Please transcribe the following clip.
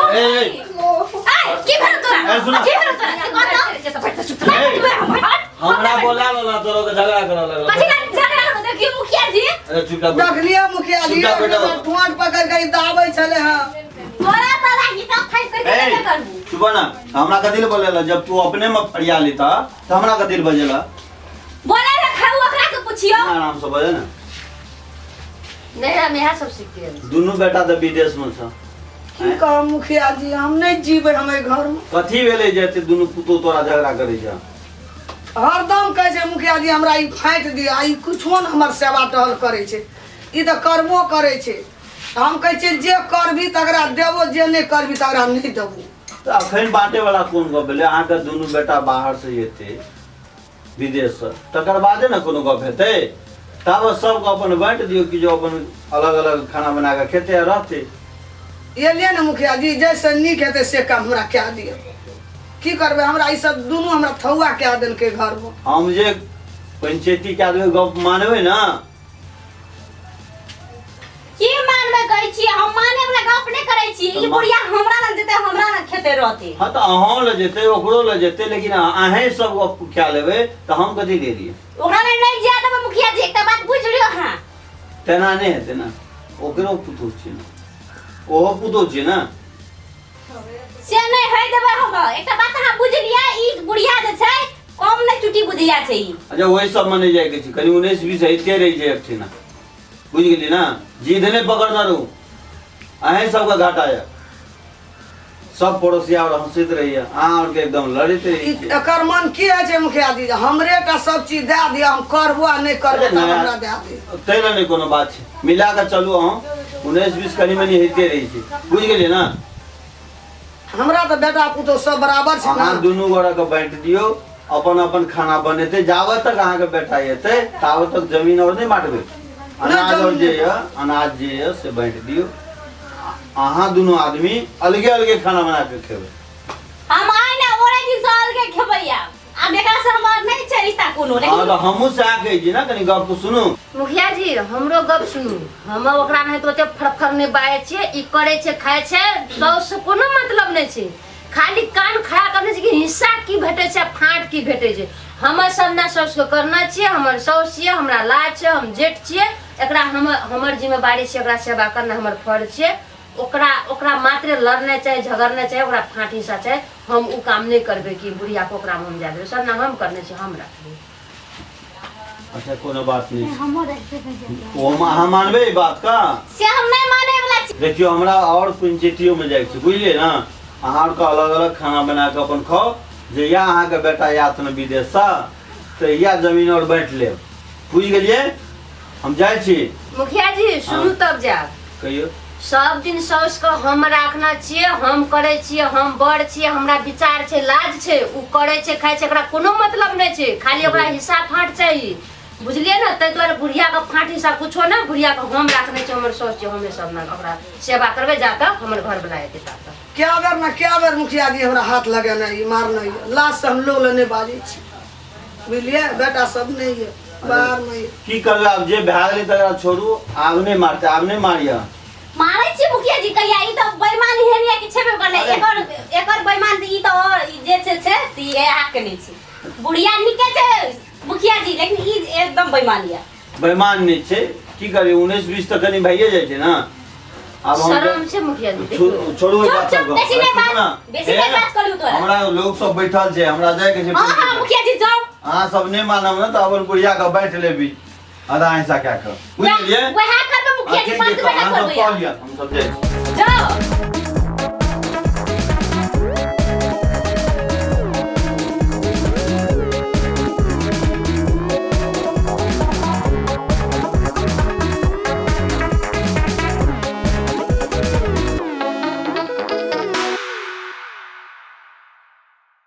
ए, ए। ए, की भेल तोरा? ए, सुन। की भेल तोरा? से कह तऽ। ए, हमरा बोला लो तोरो के झगड़ा करऽ लगल। कथी लए झगड़ा करऽ? देखियौ मुखिया जी। अरे चुपचाप बैठ। देखलियै मुखिया जी, चुपचाप बैठो। ठोंठ पकड़ के ई दाबै छलै हँ। तोरा तोरा हिसाब फाइट करके ए, देबे करबू। चुप ना। हमरा कथी ले बोलेला? जब तू अपने में फरिया लेता तो हमरा कथी ले बजेला? बोले रे खाऊ, ओकरा से पूछियो। आराम से बजे ना। नहीं, हम इएह सब सीख गेल। दुनू बेटा तऽ विदेश में छ। की कहब मुखिया जी, हम नहि जीबै हम एहि घरमे। कथी भेलै जे एते दुनू पुतोह तोरा झगड़ा करै छ? हरदम कहै छै मुखिया जी, हमरा ई फाँटि दिअ, आ ई किछो ने हमर सेवा टहल करै छै। ई तऽ करबो करै छै। हम कहै छियै जे करबी तकरा देबो, जे नहि करबी तकरा नहि देबो। तऽ अखन बाँटे वाला कोन गप भेलै? अहाँके दुनू बेटा बाहर से एतै विदेशसँ, तकर बादे ने कोनो गप हेतै। ताबत सबके अपन बाँटि दियौ कि जो अपन अलग अलग खाना बना कऽ खेतै आ रहतै। एलियै ने मुखिया जी, जैसे नीक हेतै से काम हमरा कए दिअ। की करबै, हमरा ई सब दुनू हमरा थौआ कए देलकै घरमे। हम जे पंचायती के आदमी गप मानबै ने। की मानबै कहै छी? हम माने वाला गप नहि करै छी। ई बुढ़िया हमरा लग जेतै, हमरा लग खेतै रहतै। हाँ तऽ अहों लऽ जेतै, ओकरो लऽ जेतै, लेकिन अहें सब गप खा लेबै तऽ हम कथी ले लियै? ओकरा लग नहि जाय देबै मुखिया जी, एकटा बात बुझि लियौ अहाँ। तेना नहि हेतै ने, ओकरो पुतोह छियै ने, ओहो पुतोह छियै ने। से नहि होइ देबै हम। एकटा बात अहाँ बुझि लिअ, ई बुढ़िया जे छै कम नहि चुटी बुधिया छै ई। अच्छा, ओहि सबमे नहि जाइके छै, कनि 19-20 होइते रहै छै एकठिना, बुझि गेलियै ने? जिद नहि पकड़ने रहू, अहें सबके घाटा यऽ। सब पड़ोसिया और हंसैत रहैया, अहाँ आरके एकदम लड़ैत रहै ई छियै। एकर मन की होइ छै मुखिया जी, जे हमरे टा सब चीज दए दिअ, हम करबो आ नहि करबो अरे तब नया- हमरा दए दिअ। ताहि लए नहि कोनो बात छै, मिला कऽ चलू अहाँ। 19-20 कनि मनि होइते रहै छै, बुझि गेलियै ने? हमरा तऽ बेटा पुतोह सब बराबर छै ने। अहाँ दुनू गोरा के बाँटि दियौ, अपन अपन खाना बनेतै। जाबत तक अहाँके बेटा एतै ताबत तक जमीन और नहि बाँटबै। अनाज और जमीन जे नहि। यऽ, अनाज जे यऽ से बाँटि दियौ। अहाँ दुनू आदमी अलगे अलगे खाना बना के खेबै। हम आइ ने ओरे दिन से अलगे खेबै आब। आब एकरा से हमर नहि छै रिश्ता कोनो। हँ लेकिन तऽ हमहूँ सएह कहै छी ने, कनि गप सुनू। मुखिया जी, हमरो गप सुनू। हम ओकरा नहि तऽ ओते फड़फड़ नहि बाजै छियै। ई करै छै, खाइ छै, साउस से कोनो मतलब नहि छै। खाली कान खड़ा करने छै कि हिस्सा की भेटै छै आ फाँट की भेटै छै। हमर सब ना साउसके करना छियै, हमर साउस छियै, हमरा लाज छै, हम जेठ छियै, एकरा हम हमर जिम्मेवारी छै, एकरा सेवा करना हमर फर्ज छियै। ओकरा ओकरा मात्रे लड़ना चाही, झगड़ना चाही, ओकरा फाँट हिस्सा चाही। हम ओ काम नहि करबै कि बुढ़ियाके ओकरामे हम जाय देबै। सब ना हम करने छी, हम रखबै। अच्छा, कोनो बात नहीं छै। ओ हम अहाँ मानबै ई बात का? से हम नहि माने वाला छी। देखियौ, हमरा और पंचायतियो में जाइके छै, बुझलियै ने? अहाँ आरके अलग अलग खाना बना कऽ अपन खाउ। जहिया अहाँके बेटा आयत ने विदेशसँ, तहिया जमीन और बाँटि लेब, बुझि गेलियै? हम जाइ छी। मुखिया जी, सुनू। हाँ। तब जायब। कहियौ। सब दिन साउस के हम राखना छियै, हम करै छियै, हम बड़ छियै, हमरा विचार छै, लाज छै। ओ करै छै, खाइ छै, एकरा कोनो मतलब नहि छै। खाली ओकरा हिस्सा फाँट चाही, बुझलियै ने? ताहि दुआरे बुढ़िया के फाँट हिस्सा कुछो ने, बुढ़िया के हम राखने छियै, हमर साउस छियै, हमे सब ने ओकरा सेवा करबै जा तक हमर घर वाला एतै ता तक। कए बेर ने कए बेर मुखिया जी हमरा हाथ लगेने ई मारने यऽ। लाज से हम लोग लए नहि बाजै छी, बुझलियै? बेटा सब नहि यऽ, बाहर मे यऽ। की करबै आब, जे भए गेलै तकरा छोड़ू। आब नहि मारतै, आब नहि मारियऽ। मारै छी मुखिया जी कहिया? ई तऽ बेईमान एहन यऽ कि छेबे करलै। अरे। एकर एकर बेईमान तऽ ई तऽ और ई जे छै छै से ई इएह केने छै। बुढ़िया नीके छै मुखिया जी, लेकिन ई एकदम बेईमान यऽ। बेईमान नहि छै, की करी, 19-20 तऽ कनि भइए जाइ छै ने। आब हम शरम छै मुखिया जी, देखियौ। छोड़ू ओहि चुप, बात चुप, सबके। बेसी नहि सुनू बात- ने, बेसी नहि हे, बात करू तोरा। हमरा लोग सब बैठल छै, हमरा जाय के छै। हँ हँ मुखिया जी, जाउ। अहाँ सब नहि मानब ने तऽ अपन बुढ़िया के बाँटि लेबी आधा हिस्सा कए कऽ, बुझि गेलियै? वएह करबै मुखिया जी, ठीक छै, बात तऽ अहाँ करबै। सब कऽ लिअ, हम सब जाइ छी। जाउ।